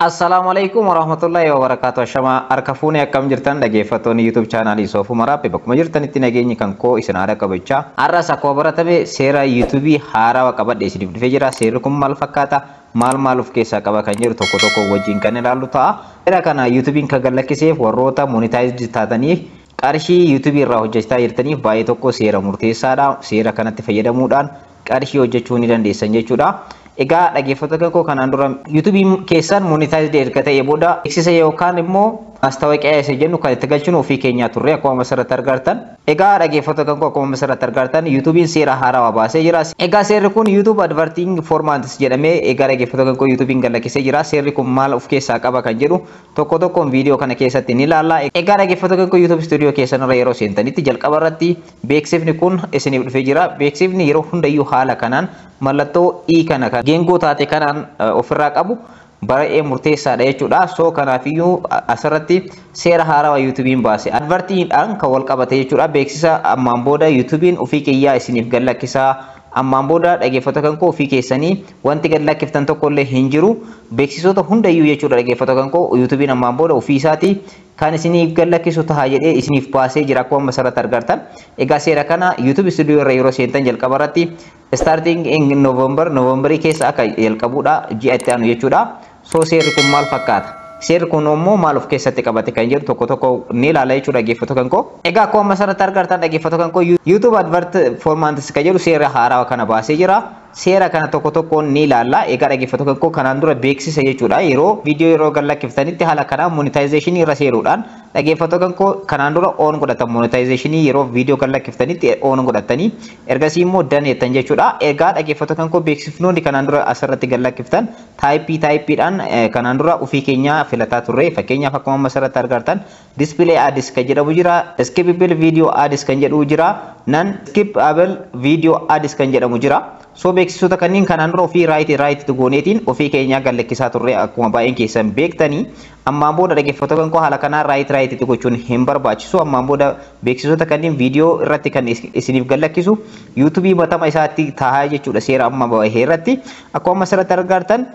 Assalaamu alaikum warahmatullahi wabarakatuh. Ashama harka fuunee, akkam jirtan dhaggeeffattoonni YouTube chaanaalii Soofuu Maraabbe? Bakkuma jirtanitti nageenyi kan koo isin haadha qabachaa. Har'as akkuma baratame seera YouTubeii haarawaa qabadhee isiniif dhufee jira. Seerri kun maal fakkaata? Maal maal of keessaa qaba kan jedhu tokko tokko wajjin kan ilaallu ta'a. Seera kana YouTubeiin kan gallakkiseef warroota monetized taataniif, qarshii YouTubeii irraa hojjechaa jirtaniif baay'ee tokko seera murteessaadha. Seera kanatti fayyadamuudhaan qarshii hojjechuu ni dandeessan jechuudha. Egaa dhaggeeffattoota koo, kanaan dura YouTubeiin keessan monetized erga ta'ee booda beeksisa yookaan immoo maastaawoqiyaa isa jennu kan itti galchinu ofii keenyaa turre, akkuma asirratti argartan. Egaa dhaggeeffattoota koo, akkuma asirratti argartan YouTubeiin seera haarawaa baasee jira. Egaa seerri kun YouTube Advertising Formats jedhamee egaa dhaggeeffattoota koo YouTubeiin gallakisee jira. Seerri kun maal of keessaa qaba kan jedhu tokko tokkoon viidiyoo kana keessatti ni ilaalla. Egaa dhaggeeffattoota koo, YouTube Studio keessan irra yeroo seentanitti jalqaba irratti beeksifni kun isiniif dhufee jira. Beeksifni yeroo hundayyuu haala kanaan mallattoo i kana kan geengoo taate kanaan ofirraa qabu baay'ee murteessaadha jechuudha. So kanaafiyyuu asirratti seera haarawaa YouTubeiin baase advertiidhaan kan wal qabate jechuudha. Beeksisa ammaan booda YouTubeiin ofii kiyyaa isiniif gallakkisaa. Ammaan booda dhaggeeffattoota kan koo, ofii keessanii wanti gad lakkiftan tokko illee hin jiru. Beeksisoota hundayyuu jechuudha, dhaggeeffattoota kan koo, YouTubeiin ammaan booda ofii isaatii kan isiniif gad lakkisu ta'a jedhee isiniif baasee jira, akkuma asirratti argartan. Egaa seera kana YouTube Studio irra yeroo seentan jalqaba irratti starting in November, Novemberii keessa akka jalqabuudha, ji'a itti aanu jechuudha. So seerri kun maal fakkaata? Seerri kun immoo maal of keessatti qabate kan jedhu tokko tokko ni ilaala jechuudha, dhaggeeffattoota kan koo. Egaa akkuma asirratti argartan, dhaggeeffattoota kan koo, YouTube Advert Formats kan jedhu seera haarawaa kana baasee jira. Seera kana tokko tokkoon ni ilaalla. Egaa dhaggeeffattoota kan koo, kanaan dura beeksisa jechuudha. Yeroo viidiyoo yeroo gad lakkiftanitti haala kanaan monetization irra seeruudhaan, dhaggeeffattoota kan koo, kanaan dura on godhatan monetization, yeroo viidiyoo gad lakkiftanitti on godhatanii ergasii immoo done jettan jechuudha. Egaa dhaggeeffattoota kan koo, beeksifnoonni kanaan dura asirratti gad lakkiftan type typeiidhaan kanaan dura ofii keenyaa filataa turre. Fakkeenyaaf akkuma amma asirratti argartan display ads kan jedhamu jira, skippable video ads kan jedhu jira, non skippable video ads kan jedhamu jira. So beeksisoota kanneen kanaan dura ofii right right gooneetiin ofii keenyaa gad lakkisaa turre, akkuma baay'een keessan beektanii. Ammaan booda dhaggeeffattoota kan koo, haala kanaan right right gochuun hin barbaachisu. Ammaan booda beeksisoota kanneen viidiyoo irratti kan isiniif gad lakkisu YouTubeii matama isaatti taa'aa jechuudha, seera amma bahee irratti. Akkuma asirratti argartan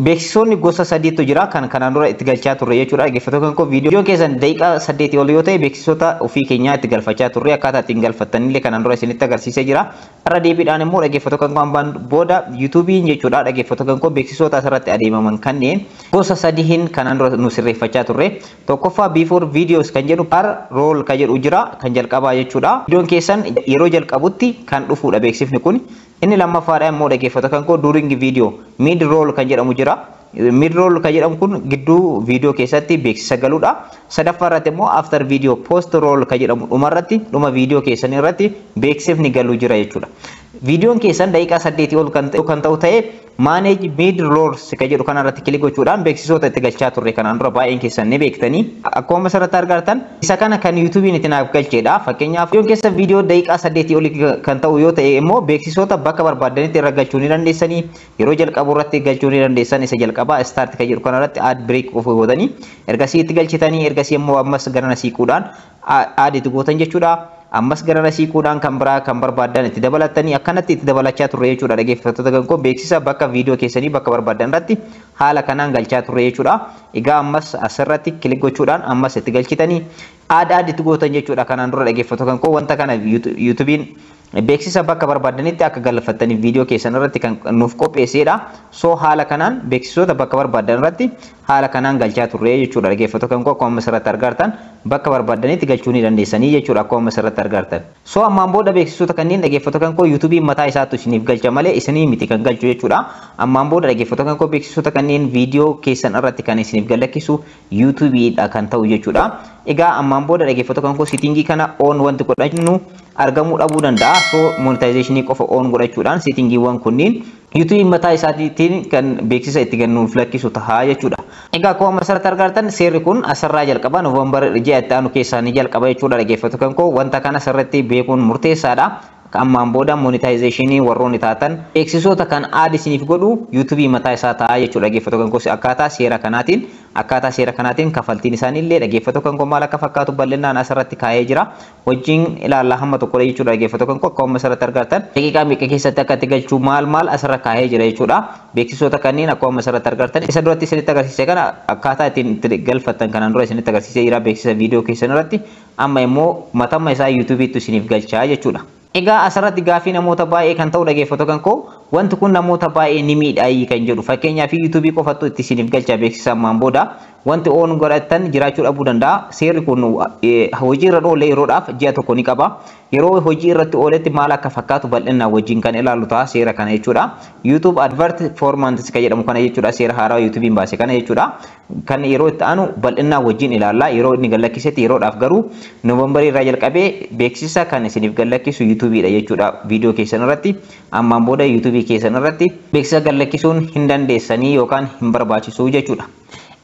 beeksisoonni gosa sadiitu jira kan kanaan dura itti galchaa turre jechuudha. Dhaggeeffattoota kan koo, viidiyoon keessan daqiiqaa 8 ol yoo ta'e beeksisoota ofii keenyaa itti galfachaa turre. Akkaataa ittiin galfattanillee kanaan dura isinitti agarsiisee jira. Irra deebiidhaan immoo dhaggeeffattoota kan koo, booda YouTubeiin jechuudha, dhaggeeffattoota kan koo, beeksisoota asirratti adeemaman kanneen gosa sadiin kanaan dura nu sirreeffachaa turre. Tokkoffaa before videos kan jedhu, pre roll kan jedhu jira, kan jalqabaa jechuudha. Viidiyoon keessan yeroo jalqabutti kan dhufuudha beeksifni kun. Inni lammaffaadha immoo, dhaggeeffattoota kan koo, during video mid roll kan jedhamu jira. Mid roll kan jedhamu kun gidduu viidiyoo keessatti beeksisa galuudha. Sadaffaa irratti immoo after video post roll kan jedhamu, dhuma irratti, dhuma viidiyoo keessanii irratti beeksifni galuu jira jechuudha. Viidiyoon keessan daqiiqaa 8 ol kan ta'u ta'e manage mid rolls kan jedhu kana irratti click gochuudhaan beeksisoota itti galchaa turre kanaan dura baay'een keessan ni beektanii. Akkuma asirratti argartan isa kana kan YouTubeiin itti naaf galcheedha. Fakkeenyaaf viidiyoon keessan viidiyoo daqiiqaa 8 olii kan ta'u yoo ta'e immoo beeksisoota bakka barbaadanitti irra galchuu ni dandeessanii. Yeroo jalqabu irratti galchuu ni dandeessan. Isa jalqabaa start kan jedhu kana irratti add break of gootanii ergasii itti galchitanii, ergasii immoo ammas gara siiquudhaan add itti gootan jechuudha. Ammas gara siiquudhaan kan biraa kan barbaadan itti dabalatanii akkanatti itti dabalachaa turre jechuudha. Dhaggeeffattoota kan koo, beeksisa bakka viidiyoo keessanii bakka barbaadan irratti haala kanaan galchaa turre jechuudha. Egaa ammas asirratti click gochuudhaan ammas itti galchitanii add add itti gootan jechuudha. Kanaan dura, dhaggeeffattoota kan koo, wanta kana YouTubeiin beeksisa bakka barbaadanitti akka galfattaniif viidiyoo keessan irratti kan nuuf qopheessedha. So haala kanaan beeksisoota bakka barbaadan irratti haala kanaan galchaa turre jechuudha. Dhaggeeffattoota kan koo, akkuma asirratti argartan bakka barbaadanitti galchuu ni dandeessanii jechuudha, akkuma asirratti argartan. So ammaan booda beeksisoota kanneen, dhaggeeffattoota kan koo, YouTubeiin mataa isaatu isiniif galcha malee isinii miti kan galchu jechuudha. Ammaan booda, dhaggeeffattoota kan koo, beeksisoota kanneen viidiyoo keessan irratti kan isiniif galakkisu YouTubeiidha kan ta'u jechuudha. Egaa ammaan booda, dhaggeeffattoota kan koo, settingii kana on wanti godhannu argamuu dhabuu danda'a. So monetizationii qofa on godhachuudhaan settingiiwwan kunniin YouTubeiin mataa isaatiin kan beeksisa itti kennuuf lakkisu tahaa jechuudha. Egaa akkuma asirratti argartan seerri kun asirraa jalqaba, November ji'a itti aanu keessaa ni jalqaba jechuudha. Dhaggeeffattoota kan koo, wanta kana sirriitti beekuun murteessaadha. Ammaan booda monetization warroonni taatan beeksisoota kan add isiniif godhu YouTubeii mataa isaa ta'a jechuudha. Dhaggeeffattoota kan koo, akkaataa seera kanaatiin kafaltiin isaaniillee, dhaggeeffattoota kan koo, maal akka fakkaatu bal'inaan asirratti kaa'ee jira. Wajjin ilaallaa hamma tokkodha jechuudha. Dhaggeeffattoota kan koo, akkuma asirratti argattan daqiiqaa meeqa keessatti akka itti galchuu maal maal asirra kaa'ee jira jechuudha. Beeksisoota kanneen akkuma asirratti argattan isa duratti isinitti agarsiise kana akkaataa ittiin itti galfattan kanaan dura isinitti agarsiisee jira beeksisa viidiyoo keessan irratti. Amma immoo matamma isaa YouTubeiitti isiniif galchaa jechuudha. Egaa asirratti gaafii namoota baay'ee kan ta'u, dhaggeeffattoota kan koo, wanti kun namoota baay'ee ni miidhaa kan jedhu. Fakkeenyaaf, YouTubeii qofattu itti isiniif galcha beeksisa, ammaan booda wanti on godhatan jiraachuu dhabuu danda'a. Seerri kun hojii irra oolee yeroodhaaf ji'a 1 ni qaba. Yeroo hojii irratti ooletti maal akka fakkaatu bal'inaan wajjin kan ilaallu ta'a seera kana jechuudha. YouTube Advert Formats kan jedhamu kana jechuudha, seera haaraa YouTubeiin baase kana jechuudha. Kan yeroo itti aanu bal'inaan wajjin ilaalla. Yeroo inni gallakkisetti yeroodhaaf garuu Noovembarii irraa jalqabee beeksisa kan isiniif gallakkisu YouTubeiidha jechuudha. Viidiyoo keessan irratti ammaan booda YouTubeii keessan irratti beeksisa gallakkisuun hin dandeessanii yookaan hin barbaachisu jechuudha.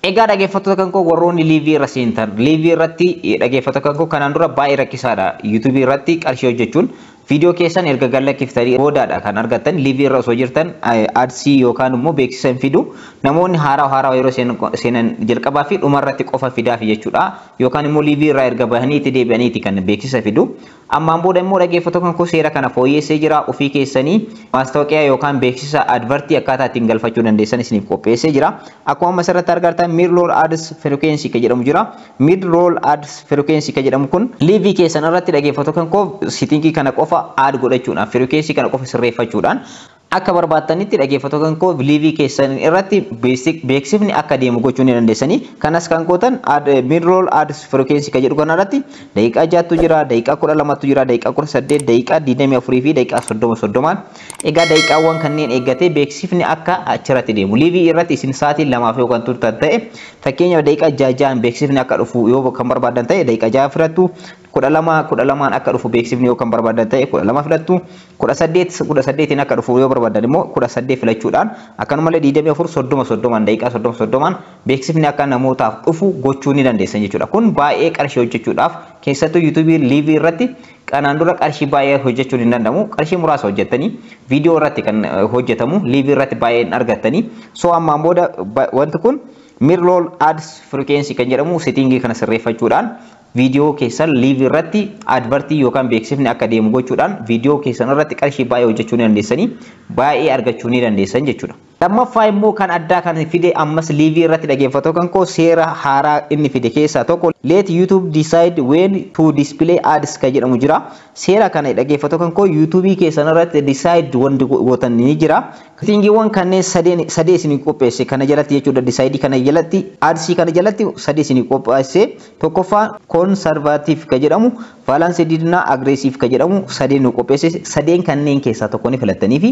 Egaa dhaggeeffattoota kan koo, warroonni liveii irra seentan, liveii irratti, dhaggeeffattoota kan koo, kanaan dura baay'ee rakkisaadha. YouTubeii irratti qarshii hojjechuun viidiyoo keessan erga gallakkiftanii boodaadha kan argattan. Liveii irra osoo jirtan adsii yookaan immoo beeksisa hin fidu. Namoonni haaraa haaraa yeroo seenan jalqabaa fi dhuma irratti qofa fidaafi jechuudha. Yookaan immoo liveii irraa erga bahanii itti deebi'aniiti kan beeksisa fidu. Ammaan booda immoo, dhaggeeffattoota kan koo, seera kana fooyyessee jira. Ofii keessanii maastaawoqiyaa yookaan beeksisa advertii akkaataa ittiin galfachuu dandeessan isiniif qopheessee jira. Akkuma amma asirratti argartan mid roll ads frequency kan jedhamu jira. Mid roll ads frequency kan jedhamu kun liveii keessan irratti, dhaggeeffattoota kan koo, settingii kana qofa add godhachuudhaan, frequency kana qofa sirreeffachuudhaan akka barbaattanitti, dhaggeeffattoota kan koo, liveii keessan irratti beeksifni akka deemu gochuu ni dandeessanii. Kanas kan gootan mid roll ads frequency kan jedhu kana irratti daqiiqaa 6tu jira, daqiiqaa 12tu jira, daqiiqaa 18, daqiiqaa 24 fi daqiiqaa 30 30n. Egaa daqiiqaawwan kanneen eeggatee beeksifni akka achirratti deemu. Liveii irratti isin sa'aatii 2f yoo kan turtan ta'e, fakkeenyaaf daqiiqaa 6 6n beeksifni akka dhufu yoo kan barbaadan ta'e daqiiqaa 6 filattu, 12 12n akka dhufu beeksifni yoo kan barbaadan ta'e 12 filattu, 18 18n akka dhufu yoo barbaadan immoo 18 filachuudhaan, akkanumallee 24 30 30n, daqiiqaa 30 30n beeksifni akka namootaaf dhufu gochuu ni dandeessan jechuudha. Kun baay'ee qarshii hojjechuudhaaf, keessattuu YouTubeii liveii irratti kanaan dura qarshii baay'ee hojjechuun hin danda'amu. Qarshii muraasa hojjettanii viidiyoo irratti kan hojjetamu liveii irratti baay'ee hin argattanii. So ammaan booda wanti kun mid-roll ads frequency kan jedhamu settingii kana sirreeffachuudhaan viidiyoo keessan liveii irratti advertii yookaan beeksifni akka deemu gochuudhaan viidiyoo keessan irratti qarshii baay'ee hojjechuu ni dandeessanii, baay'ee argachuu ni dandeessan jechuudha. Lammaffaa immoo kan addaa kan fide ammas liveii irratti, dhaggeeffattoota kan koo, seera haaraa inni fide keessaa tokko "Let YouTube decide when to display ads" kan jedhamu jira. Seera kana, dhaggeeffattoota kan koo, YouTubeii keessan irratti decide wanti gootan ni jira. Settingiiwwan kanneen sadee isin qopheesse kana jalatti jechuudha. Decide kana jalatti, adsii kana jalatti sadee isin qopheesse. Tokkoffaa conservative kan jedhamu, balanced na aggressive kan jedhamu sadeen nu qopheesse. Sadeen kanneen keessaa tokko ni filattanii fi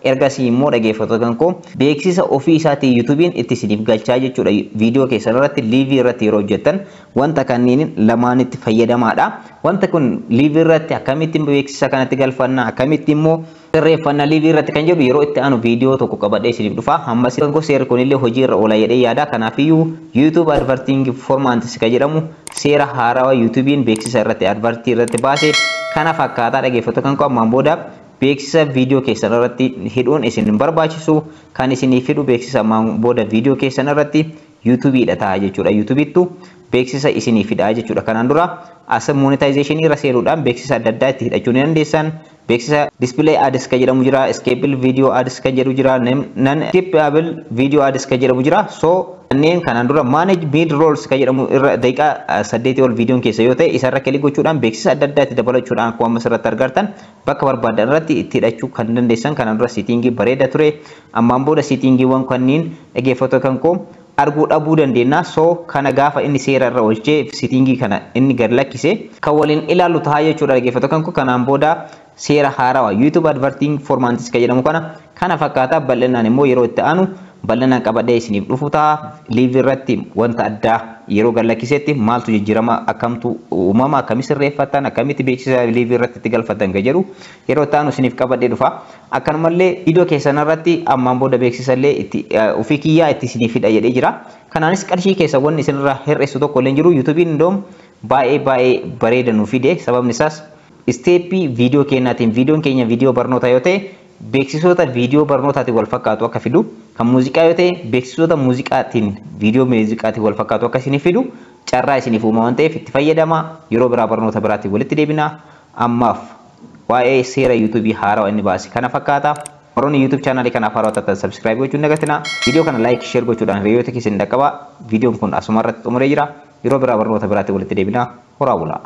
ergasii immoo, dhaggeeffattoota kan koo, beeksisa ofii isaatii YouTubeiin itti isiniif galchaa jechuudha. Viidiyoo keessan irratti liveii irratti yeroo hojjettan wanta kanneen lamaanitti fayyadamaadha. Wanta kun liveii irratti akkamitti beeksisa kanatti galfanna, akkamitti immoo sirreeffannaa liveii irratti kan jedhu yeroo itti aanu viidiyoo tokko qabadhee isiniif dhufa. Ammas kan koo seerri kunillee hojii irra oola jedhee yaada. Kanaafiyyuu YouTube Advertising Formats kan jedhamu seera haarawaa YouTubeiin beeksisa irratti advertii irratti baase kana fakkaataa. Dhaggeeffattoota kan koo, ammaan booda beeksisa viidiyoo keessan irratti hidhuun isin hin barbaachisu. Kan isiniif hidhu beeksisa ammaan booda viidiyoo keessan irratti YouTubeiidha ta'a jechuudha. YouTubeittu beeksisa isiniif hidhaa jechuudha. Kanaan dura as monetization irra seenuudhaan beeksisa adda addaa itti hidhachuu ni dandeessan. Beeksisa display ads kan jedhamu jira, skippable video ads kan jedhu jira, non skippable video ads kan jedhamu jira. So kanneen kanaan dura manage mid rolls kan jedhamu irra daqiiqaa 8 ol viidiyoon keessa yoo ta'e isarra click gochuudhaan beeksisa adda addaa itti dabalachuudhaan akkuma amma asirratti argartan bakka barbaadan irratti itti hidhachuu kan dandeessan kanaan dura settingii bareeda ture. Ammaan booda settingiiwwan kanneen, dhaggeeffattoota kan koo, arguu dhabuu dandeenya. So kana gaafa inni seera irra oolchee settingii kana inni gad lakkise kan waliin ilaallu ta'a jechuudha. Dhaggeeffattoota kan koo, kanaan booda seera haarawaa YouTube Advertising Formats kan jedhamu kana fakkaataa bal'inaan immoo yeroo itti aanu bal'inaan qabadhee isiniif dhufu ta'a. Liveii irratti wanta addaa yeroo gad lakkisetti maaltu jijjiirama, akkamtu uumama, akkamii sirreeffatan, akkamitti beeksisa liveii irratti itti galfatan kan jedhu yeroo itti aanu isiniif qabadhee dhufa. Akkanumallee viidiyoo keessan irratti ammaan booda beeksisa illee itti ofii kiyyaa itti isiniif hidha jedhee jira. Kanaanis qarshii keessa wanni isinirraa hir'isu tokko illee hin jiru. YouTubeiin indoom baay'ee baay'ee bareeda nu fide, sababni isaas Isteeppii viidiyoo keenyaatiin viidiyoon keenya viidiyoo barnootaa yoo ta'e beeksisoota viidiyoo barnootaatiin wal fakkaatu akka fidu, kan muuziqaa yoo ta'e beeksisoota muuziqaatiin viidiyoo muuziqaatiin wal fakkaatu akka isiniif fidu carraa isiniif uuma waan ta'eef itti fayyadamaa. Yeroo biraa barnoota biraatiin walitti deebina. Ammaaf waa'ee seera yuutuubii haarawaa inni baase kana fakkaata. Warroonni YouTube chaanaalii kanaaf haarawaa taatan subscribe gochuun dagatinaa. Viidiyoo kana like, share gochuudhaan hiriyoota keessan dhaqqabaa. Viidiyoon kun asuma irratti xumuree jira. Yeroo biraa barnoota biraatiin walitti deebina. Horaa bulaa.